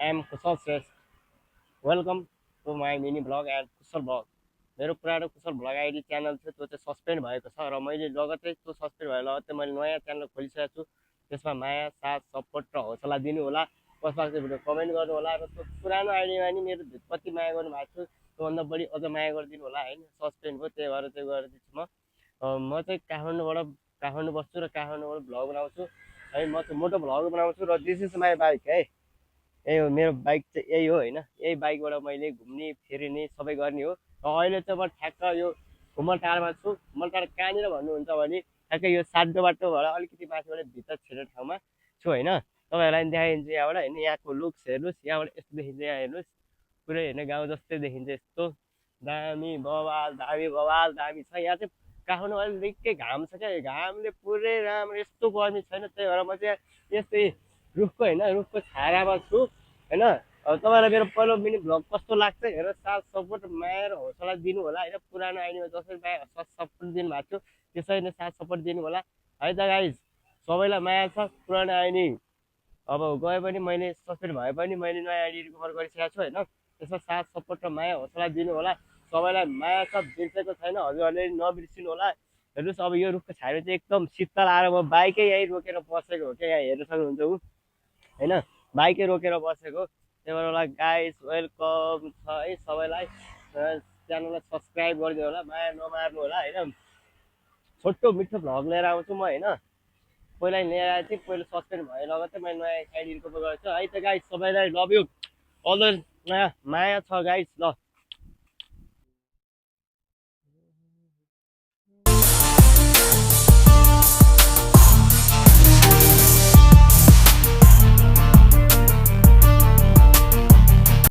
am Kushal Shrestha. Welcome to my mini blog and Kushal blog. मेरो पुरानो कुशल vlog ID channel थियो त्यो चाहिँ सस्पेन्ड भएको छ र मैले लगत्तै त्यो सस्पेन्ड भयो लगत्तै मैले नयाँ च्यानल खोलिसकेको छु। त्यसमा माया साथ सपोर्ट र हौसला दिनु होला, पछिबाट भिडियो कमेन्ट गर्नु होला र त्यो पुरानो आइडीमा नि मेरो कति माया गर्नु भएको छु त्योभन्दा बढी अझ माया गरिदिनु होला हैन। सस्पेन्ड भयो त्यही भएर चाहिँ गरिदिन्छु म। म चाहिँ काठमाडौँ बस्छु र काठमाडौँबाट भ्लग बनाउँछु है। म चाहिँ मोटो भ्लग बनाउँछु र दिस इज माई बाइक है। यही हो मेरो बाइक चाहिँ यही हो हैन। यही बाइकबाट मैले घुम्ने फिर्ने सबै गर्ने हो। र अहिले चाहिँ म ठ्याक्क यो घुमटारमा छु। घुमटार कहाँनिर भन्नुहुन्छ भने ठ्याक्कै यो साड्डो बाटोबाट अलिकति माथिबाट भित्र छिर्ने ठाउँमा छु हैन। तपाईँहरूलाई पनि देखाइदिन्छु यहाँबाट हैन। यहाँको लुक्स हेर्नुहोस्, यहाँबाट यस्तो देखिन्छ, यहाँ हेर्नुहोस् पुरै हैन गाउँ जस्तै देखिन्छ। यस्तो दामी बवाल दामी छ। यहाँ चाहिँ काठमाडौँ अहिले निकै घाम छ क्या, घामले पुरै राम्रो यस्तो गर्मी छैन। त्यही भएर म चाहिँ यस्तै रुखको हैन रुखको छायामा छु हैन। अब तपाईँलाई मेरो पहिलो मिनी भ्लग कस्तो लाग्छ हेरेर साथ सपोर्ट माया र हौसला दिनु होला हैन। पुरानो आइडीमा जसरी माया साथ सपोर्ट दिनु भएको थियो त्यसरी नै साथ सपोर्ट दिनु होला है त गाइज। सबैलाई माया छ। पुरानो आइडी अब गए पनि मैले सस्पेन्ड भए पनि मैले नयाँ आइडी रिकभर गरिसकेको छु हैन। त्यसमा साथ सपोर्ट र माया हौसला दिनु होला। सबैलाई माया छ, बिर्सेको छैन, हजुरहरूले नबिर्सिनु होला। हेर्नुहोस् अब यो रुखको छायामा चाहिँ एकदम शीतल आएर म बाइकै यहीँ रोकेर बसेको हो क्या। यहाँ हेर्न सक्नुहुन्छ ऊ हैन, बाइकै रोकेर बसेको। त्यही भएर होला गाइस वेलकम छ है सबैलाई। च्यानललाई सब्सक्राइब गरिदिनु होला, माया नमार्नु होला हैन। छोटो मिठो भ्लग लिएर आउँछु म हैन। पहिला लिएर आएको थिएँ, पहिला सस्पेन्ड भयो लगत्तै मैले नयाँ आइडी रिकभर गरेको छु है त गाइस। सबैलाई लभ यु, अलवेज माया छ गाइस। ल